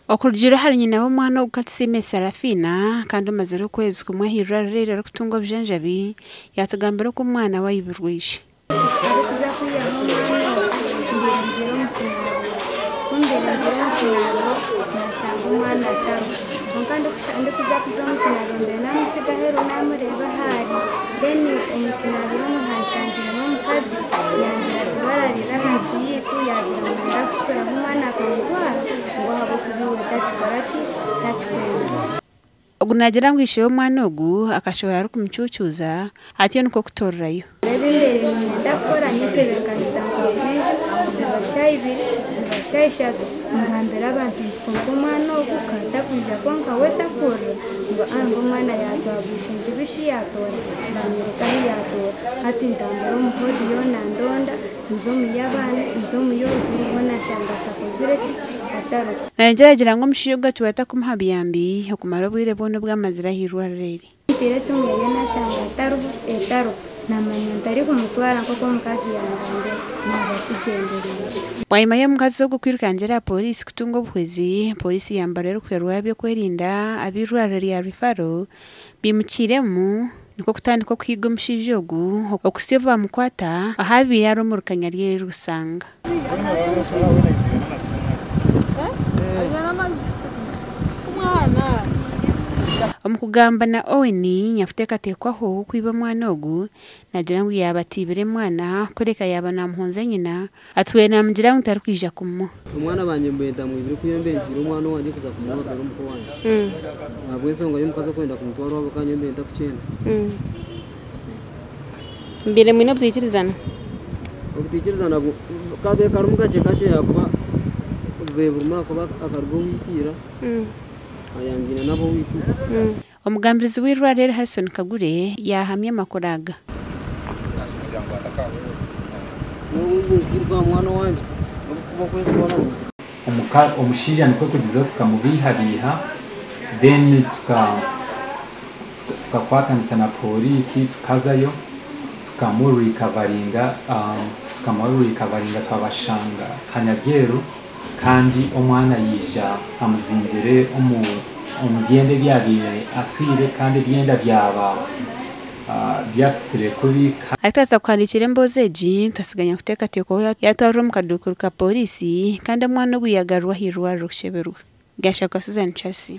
Okurugiirira ahari nyina w'omwana ogu Katusiime Sarafina kandi omazire okwezi kumwe ah'eirwariro eri arikutunga obujanjabi yatugambira oku omwana we ayibirwe ishe. Arikuza kwihamu omwana ogu mbiringire omu kinaabiro, ku mbiringire omu kinaabiro nashanga omwana atariho kwonka ndikuza kuza omu kinaabiro mbaire namutsiga aheeru namureeba ahu ari then omu kinaabiro omu hanshangiremu omukazi yangira ati bararira ahansi yaitu yagira ngu nayenda kusituraho omwana akamutwara ngu ahabw'okuba iwe takikora ki takikwenda. Ogu naagira ngu ishe w'omwana ogu akashohora arikumucuucuuza atyo nikwo kutoorerayo. Ebi mbaire niinyenda kukora nyetebeekanisa nka buriijo, ziba shaaha ibiri, ziba shaaha ishatu, ngambira abantu nti kwonka omwana ogu ka atakwija kwonka we takurira ngu aa ngu omwana yaatwarwa ishe nti bishi yaatoora baanyoreka ahu yaatoora. Hati ntambura omu hoodi yoona ndonda, nza omu y'abaana, nza omu y'oruguru hoona nshanga atakozire ki, atariho. Nayongyera agira ngu omushaija ogu atwire atakumuha buyambi okumara obwire bwona obu amazire ah'eirwariro eri. Nteire esimu ye nashanga etariho, etariho. Namanya ntarikumutwara nk'oku omukazi yangambira, naaba akigyendereire. Bwanyima y'omukazi ogu kwirukangira aha pooriisi kutunga obuhwezi, pooriisi yambarwa erikuhwerwa ab'ebyokwerinda ab'eirwariro rya Referral baimukiiremu nikwo kutandika okuhiiga omushaija ogu okuhitsya obu bamukwata ahu abaire ari omu rukanya rye Rusanga. Omu kugamba na Owen, nyakuteekateekwaho kwiba omwana ogu, naagira ngu yaaba atiibire mwana kureka yaaba naamuhunza nyina, atwire naamugira ngu tarikwija kumuha. Omwana bangye mbwenu mwibire ku mbe ntwire omwana owangye kuza kumuhorera omuka owangye ahabw'enshonga y'omukazi okwenda kumutwara owaabo kandi nyowe mbe ntakukyenda. Mubaire mwine obutaikirizana? Obutaikirizana kabaire karimu kakye kakye ahakuba bubaire burimu ahakuba akaruga owaitu ira ayangaine n'ab'owaitu. Omugambirizi w'eirwariro eri Harrison Kagure yaahamya amakuru aga. N'obu ngu nkwiruka aha mwana owangye n'obu kuba okwezi kwona buri. Omushaija nikwo kugizaho tukamubiihabiiha then tukakwatanisa na pooriisi tukazayo tukamurikavaringa twabashanga Kanyaryeru kandi omwana yaija amuzingire omu byenda ebi yabaire atwire kandi ebyenda byaba byasisire kubi. Arikutandika kuhandiikira emboozi egi, twasiga nyakuteekateekwaho yaatwarwa omu kaduukuru ka pooriisi kandi omwana ogu yaagarurwa ah'eirwariro kusheberwa. Gashakwa Susan Chelsea.